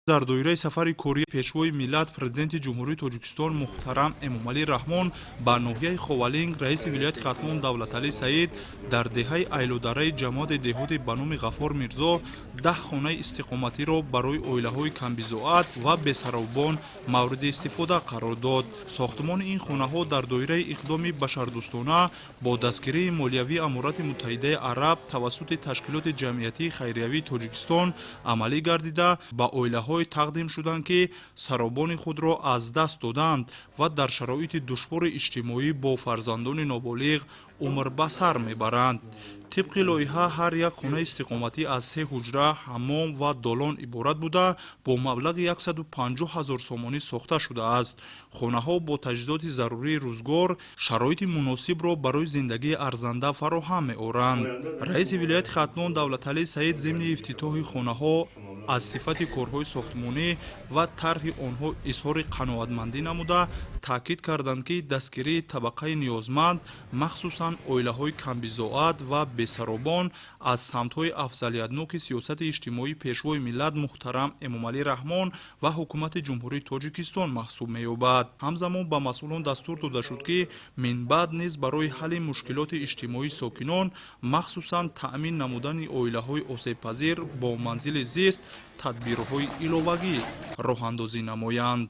Дар доираи сафари кории Пешвои миллат, Президенти Ҷумҳурии Тоҷикистон муҳтарам Эмомалӣ Раҳмон ба ноҳияи Ховалинг, раиси вилояти Хатлон Давлаталӣ Саид дар деҳаи Айлудараи ҷамоати деҳоти ба номи Ғаффор Мирзо 10 хонаи истиқоматиро барои оилаҳои камбизоат ва бесаробон мавриди истифода қарор дод. Сохтмони ин хонаҳо дар доираи иқдоми башардӯстона бо дастгирии молиявии Аморати Муттаҳидаи Араб тавассути Ташкилоти ҷамъиятии хайриявии Тоҷикистон амалӣ гардида, ба оилаҳое тақдим шуданд, ки саробони худро аз даст додаанд ва дар шароити душвори иҷтимоӣ бо фарзандони ноболиғ умр ба сар мебаранд. Тибқи лоиҳа, ҳар як хонаи истиқоматӣ аз се ҳуҷра, ҳаммом ва долон иборат буда, бо маблағи 150 ҳазор сомонӣ сохта шудааст. Хонаҳо бо таҷҳизоти зарурии рӯзгор шароити муносибро барои зиндагии арзанда фароҳам меоранд. Раиси вилояти Хатлон Давлаталӣ Саид зимни ифтитоҳи хонаҳо аз сифати корҳои сохтмонӣ ва тарҳи онҳо изҳори қаноатмандӣ намуда, таъкид карданд, ки дастгирии табақаи ниёзманд, махсусан оилаҳои камбизоат ва бесаробон, аз самтҳои афзалиятноки сиёсати иҷтимоии Пешвои миллат муҳтарам Эмомалӣ Раҳмон ва Ҳукумати Ҷумҳурии Тоҷикистон маҳсуб меёбад. Ҳамзамон ба масъулон дастур дода шуд, ки минбаъд низ барои ҳалли мушкилоти иҷтимоии сокинон, махсусан таъмин намудани оилаҳои осебпазир бо манзили зист, тадбирҳои иловагӣ роҳандозӣ намоянд.